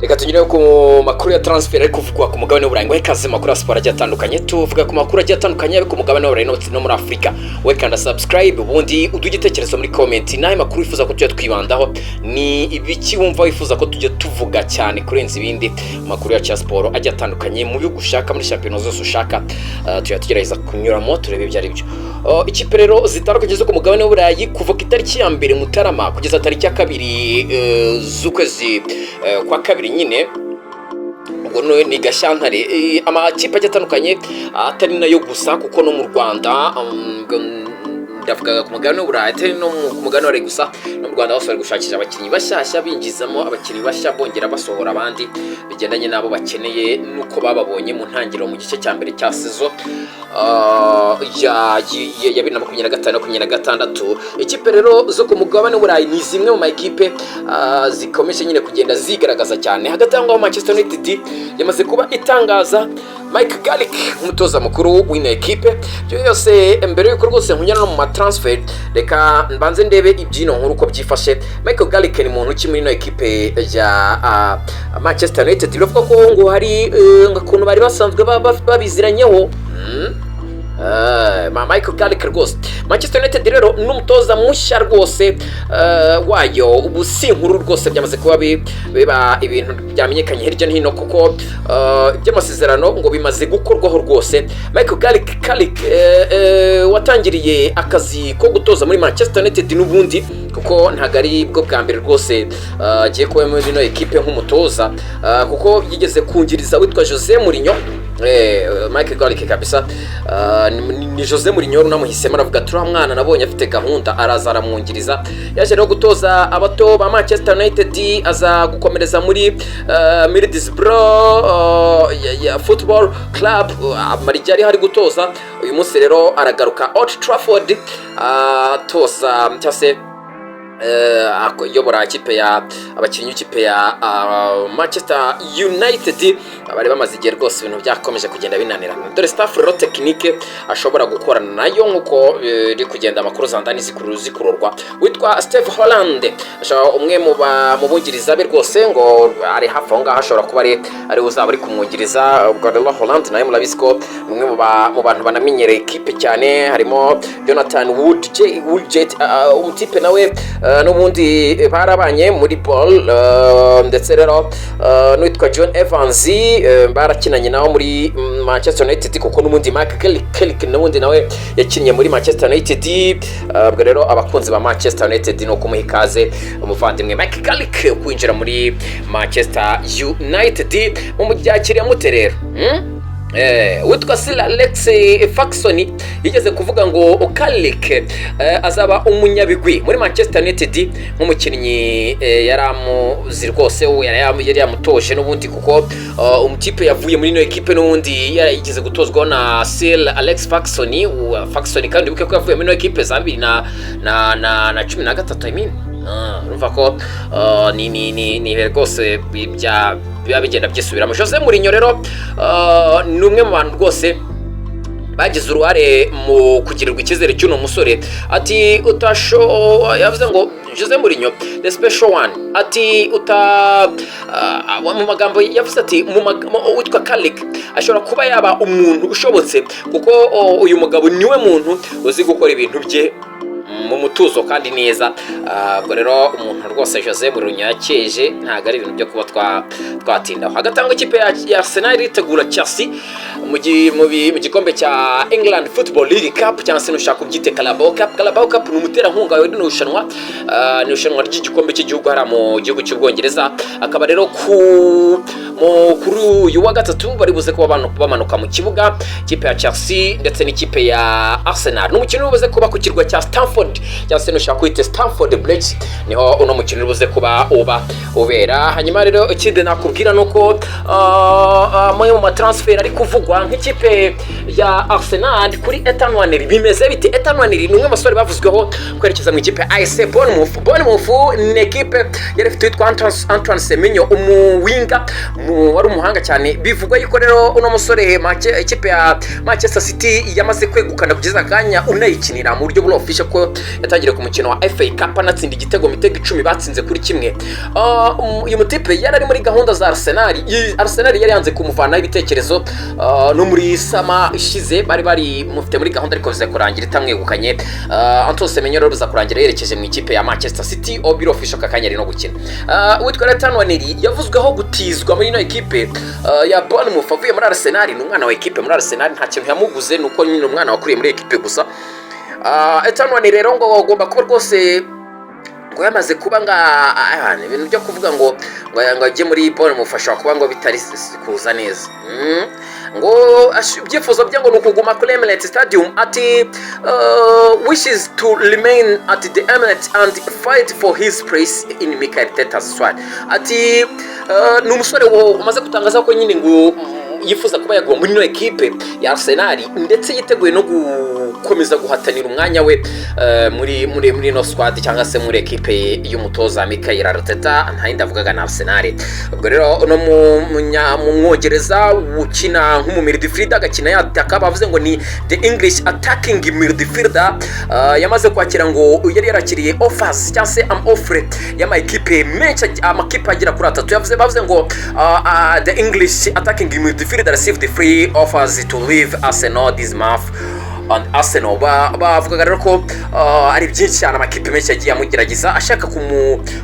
Reka tunyure ku makuru ya transfer ari kuvugwa ku mugabane w'Uburayi. Ngo ikaze makuru ya siporo agiye atandukanye, tuvuga ku makuru agiye atandukanye ari ku mugabane w'Uburayi no muri Afurika. We kanda subscribe, ubundi uduhe igitekerezo muri comment. N'ayo makuru wifuza ko tujya twibandaho, ni ibiki wumva wifuza ko tujya tuvuga cyane kurenza ibindi mu makuru yacu ya siporo agiye atandukanye, mu bihugu ushaka, muri shampiyona zose ushaka, tujya tugerageza kunyuramo turebe ibyo ari byo. Ikipe rero zitandukanye zo ku mugabane w'Uburayi, kuva ku itariki ya 1 Mutarama kugeza tariki ya 2 z'ukwezi kwa kabiri nyine, ubwo ni Gashyantare, amakipe agiye atandukanye, atari nayo gusa, kuko no mu Rwanda, ndavugaga ku mugabane w'Uburayi, atari no ku mugabane w'Uburayi gusa, no mu Rwanda hose bari gushakisha abakinnyi bashyashya, binjizamo abakinnyi bashya, bongera basohora abandi, bigendanye n'abo bakeneye n'uko bababonye mu ntangiriro, mu gice cya mbere cya saison ya 2025 26. Ikipe rero zo ku mugabane w'Uburayi ni zimwe mu ma ekipe zikomeje nyine kugenda zigaragaza cyane. Hagati aho ngaho, Manchester United yamaze kuba itangaza Mike Carrick nk'umutoza mukuru w'ino ekipe. Ibyo byose, mbere y'uko rwose nkunyura no mu matransfer, reka mbanze ndebe iby'ino nkuru uko byifashe. Michael Carrick ni muntu ki muri ino ekipe ya Manchester United? Biravuga ko ngo hari ukuntu bari basanzwe babiziranyeho. Michael Carrick rwose, Manchester United rero n'umutoza mushya rwose wayo, ubu si inkuru rwose, byamaze kuba biba ibintu byamenyekanye hirya no hino, kuko iby'amasezerano ngo bimaze gukorwaho rwose. Michael Carrick watangiriye akazi ko gutoza muri Manchester United n'ubundi, kuko ntabwo ari bwo bwa mbere rwose agiye kuba muri ino ekipe nk'umutoza, kuko yigeze kungiriza witwa Jose Mourinho. Michael Carrick kabisa, ni Jose Mourinho unamuhisemo, aravuga ati: "Uriya mwana nabonye afite gahunda", araza aramwungiriza. Yaje rero gutoza abato ba Manchester United, aza gukomereza muri Middlesbrough ya Football Club, amara igihe ari gutoza. Uyu munsi rero aragaruka Old Trafford, atoza cyangwa se ayobora ikipe ya abakinnyi b'ikipe ya Manchester United bari bamaze igihe rwose ibintu byakomeje kugenda binanirana. Dore staff rero technique ashobora gukorana nayo, nk'uko iri kugenda amakuru zandani zikururwa. Witwa Steve Holland umwe mu bungiriza be rwose, ngo ari hafi aho ngaho, ashobora kuba ari uzaba ari kumwungiriza. Ubwo rero Holland nawe murabizi ko ni umwe mu bantu banamenyereye ekipe cyane. Harimo Jonathan Woodgate, umutipe nawe n'ubundi barabanye muri ball, ndetse rero n'uwitwa John Evans, barakinanye nawe muri Manchester United, kuko n'ubundi Mark Carrick n'ubundi nawe yakinnye muri Manchester United. Ubwo rero abakunzi ba Manchester United ni ukumuha ikaze umuvandimwe Mike Carrick kwinjira muri Manchester United. Mumubyakiriye mute rero? Witwa Sir Alex Ferguson yigeze kuvuga ngo Carrick azaba umunyabigwi muri Manchester United nk'umukinnyi yari amuzi rwose, we yari yamutoje n'ubundi, kuko umutipe yavuye muri ino ekipe n'ubundi yarigeze gutozwaho na Sir Alex Ferguson. Ferguson kandi wibuke ko yavuye muri ino ekipe za 2013, I mean. Urumva ko ni rwose biba bigenda byisubiramo. Jose Mourinho rero ni umwe mu bantu rwose bagize uruhare mu kugirirwa icyizere cy'uno musore. Ati utasho, yavuze ngo Jose Mourinho the special one, ati uta mu magambo yavuze ati witwa Carrick ashobora kuba yaba umuntu ushobotse, kuko uyu mugabo niwe muntu uzi gukora ibintu bye mu mutuzo kandi neza. Ubwo rero umuntu rwose Jose Mourinho yakeje, ntabwo ari ibintu byo kuba twatindaho. Hagati aho, ikipe ya Arsenal iritegura Chelsea mu gikombe cya England Football League Cup, cyangwa se nushaka kubyite Carabao Cup. Carabao Cup ni umuterankunga w'rino rushanwa, ni irushanwa ry'igikombe cy'igihugu hariya mu gihugu cy'Ubwongereza. Akaba rero kuri uyu wa gatatu bari buze kuba bamanuka mu kibuga, ikipe ya Chelsea ndetse n'ikipe ya Arsenal. Ni umukino uri buze kuba ku kirwa cya Stamford, cyangwa se nushaka kwita Stamford Bridge, niho uno mukino uri buze kuba uba ubera. Hanyuma rero ikindi nakubwira ni uko amwe mu matransfer ari kuvugwa nk'ikipe ya ya Arsenal kuri Ethan Nwaneri bimeze bite? Ethan Nwaneri ni umwe mu basore bavuzweho kwerekeza mu ikipe ya AFC Bournemouth. Bournemouth ni ekipe yari ifite uwitwa Antoine Semenyo, umuwinger wari umuhanga cyane. Bivugwa yuko rero uno musore ikipe ya Manchester City yamaze kwegukana kugeza akanya, unayikinira mu buryo buri official, ko yatangiriye ku mukino wa FA Cup anatsinda igitego, mitego 10 batsinze kuri 1. Uyu mutipe yari ari muri gahunda za Arsenal. Arsenal yari yanze kumuvanaho ibitekerezo no muri summer ishize bari mufite muri gahunda, ariko biza kurangira itamwegukanye. Antoine Semenyo rero biza kurangira yerekeje mu ikipe ya Manchester City, aho biri official aka kanya ari no gukina. Uwitwa Ethan Nwaneri yavuzweho gutizwa muri ino ekipe ya Bournemouth avuye muri Arsenal. Ni umwana wa ekipe muri Arsenal, nta kintu yamuguze, ni uko nyine umwana wakuriye muri ekipe gusa. Ethan Nwaneri rero ngo agomba kuba rwose ngo yamaze kuba nga ibintu byo kuvuga ngo ajye muri Bournemouth ashobora kuba ngo bitari kuza neza. Ngo ibyifuzo bye ngo ni ukuguma kuri Emirates Stadium, ati wishes to remain at the Emirates and fight for his place in Mikel Arteta's squad. Ati ni umusore umaze gutangaza ko nyine ngo yifuza kuba yaguma muri ino ekipe ya Arsenal, ndetse yiteguye no gukomeza guhatanira umwanya we muri ino squad cyangwa se muri ekipe y'umutoza Mikel Arteta. Nta yindi avugaga na Arsenal. Ubwo rero uno mu Mwongereza ukina nk'umu midfielder, agakina yataka, bavuze ngo ni the English attacking midfielder, yamaze kwakira, ngo yari yarakiriye offers cyangwa se am offer y'ama ekipe menshi, amakipe agera kuri atatu. Bavuze ngo the English attacking midfielder received three offers to leave Arsenal this month on Arsenal. Bavugaga rero ko ari byinshi cyane, amakipe menshi yagiye amugerageza ashaka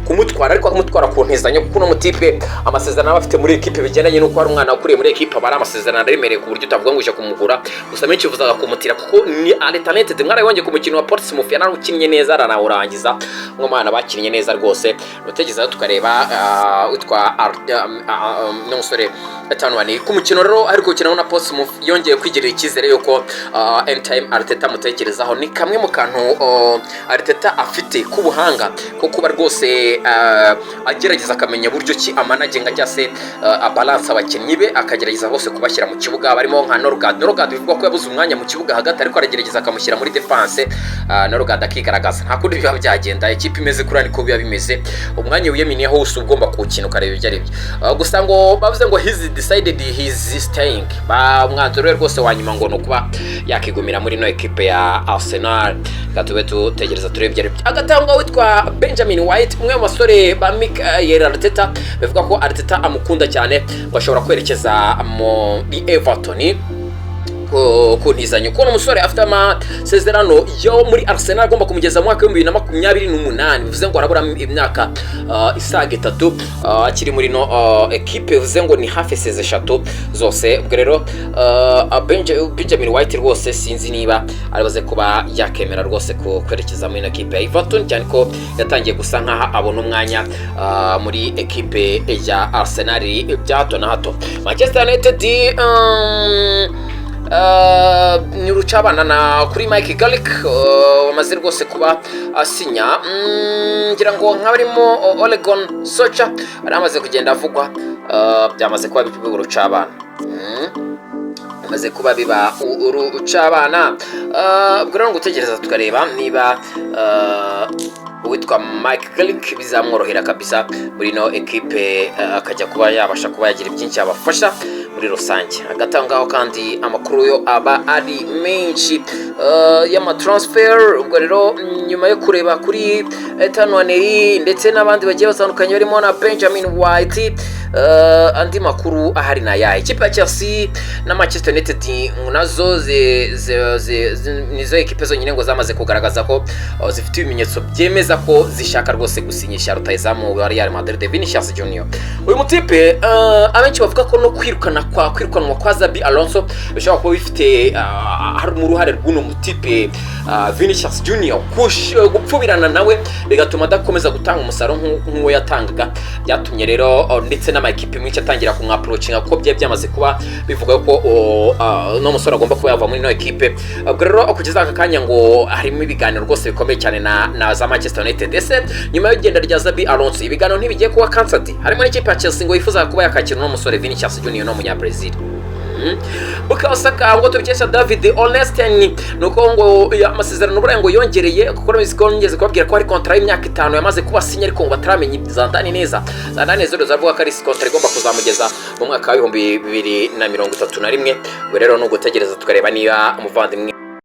kumutwara, ariko akamutwara ku ntizanyo, kuko uno mutipe amasezerano aba afite muri ekipe bigendanye n'uko ari umwana wakuriye muri ekipe aba ari amasezerano aremereye ku buryo utavuga ngo uje kumugura gusa. Menshi yifuzaga kumutira kuko ni ari talented. Mwarabibonye ku mukino wa Portsmouth, yarawukinnye neza aranawurangiza, nk'umwana bakinnye neza rwose. Utegerezaho tukareba witwa n'umusore Ethan Nwaneri ku mukino rero ari gukina na Portsmouth, yongeye kwigirira icyizere yuko anytime Arteta amutekerezaho. Ni kamwe mu kantu Arteta afite k'ubuhanga ko kuba rwose agerageza akamenya buryo ki amanaginga cyangwa se abalansa abakinnyi be, akagerageza bose kubashyira mu kibuga, barimo nka Norgard. Norgard bivugwa ko yabuze umwanya mu kibuga hagati, ariko aragerageza akamushyira muri defense, Norgard akigaragaza. Nta kundi biba byagenda, ikipe imeze kuriya niko biba bimeze, umwanya wiyaminiyeho wose uba ugomba kuwukina ukareba ibyo ari byo. Gusa ngo bavuze ngo he's decided he's staying. Ba umwanzuro we rwose wa nyuma ngo ni ukuba yakigumira muri ino ekipe ya Arsenal. Reka tube tutegereza turebe ibyo ari byo. Agatanga witwa Benjamin White, umwe mu basore ba Mikel Arteta, bivuga ko Arteta amukunda cyane, ngo ashobora kwerekeza muri Everton ku ntizanyo, kuko umusore afite amasezerano yo muri Arsenal agomba kumugeza mu mwaka wa 2028, bivuze ngo arabura imyaka isaga 3 akiri muri no ekipe, bivuze ngo ni hafi saison 3 zose. Ubwo rero Benjamin White rwose sinzi niba aribuze kuba yakemera rwose kwerekeza muri ino ekipe ya Everton, cyane ko yatangiye gusa nkaho abona umwanya muri ekipe ya Arsenal bya hato na hato. Manchester United ni urucabana na kuri Mike Garlic wamaze rwose kuba asinya. Ngira ngo nk'abarimo Ole Gunnar Solskjaer bari bamaze kugenda avugwa, byamaze kuba biba urucabana. Bimaze kuba biba urucabana. Ubwo rero gutegereza tukareba niba uwitwa Mike Garlic bizamworohera kabisa muri ino ekipe, akajya kuba yabasha kuba yagira byinshi yabafasha muri rusange. Hagati aho ngaho kandi amakuru yo aba ari menshi y'amatransfer. Ubwo rero nyuma yo kureba kuri Ethan Nwaneri ndetse n'abandi bagiye batandukanye barimo na Benjamin White, andi makuru ahari ni ayahe? Ikipe ya Chelsea na Manchester United nazo nizo ekipe zonyine ngo zamaze kugaragaza ko zifite ibimenyetso byemeza ko zishaka rwose gusinyisha rutahizamu wa Real Madrid, Vinicius Junior. Uyu mutipe abenshi bavuga ko no kwirukanwa kwa Xabi Alonso bishobora kuba bifite harimo uruhare rw'uno mutipe Vinicius Junior, gupfubirana nawe bigatuma adakomeza gutanga umusaruro nk'uwo yatangaga. Byatumye rero ndetse n'amakipe menshi atangira kumwapproachinga, kuko byari byamaze kuba bivuga ko uno musore agomba kuba yava muri ino ekipe. Ubwo rero kugeza aka kanya ngo harimo ibiganiro rwose bikomeye cyane na za Manchester United. Ese nyuma y'igenda rya Xabi Alonso ibiganiro ntibigiye kuba cancelled? Harimo n'ikipe ya Chelsea ngo yifuza kuba yakakira uno musore Vinicius Junior, no munyabrazil. Bukayo Saka ngo tubikesha David Ornstein, nuko ngo amasezerano buriya ngo yongereye, kuko urabizi ko ngeze kubabwira ko hari contrat y'imyaka 5 yamaze kuba asinya, ariko ngo bataramenya za ndani neza. Za ndani zero zavuga ko ari contrat igomba kuzamugeza mu mwaka wa 2031. Ubwo rero ni ugutegereza tukareba niba umuvandimwe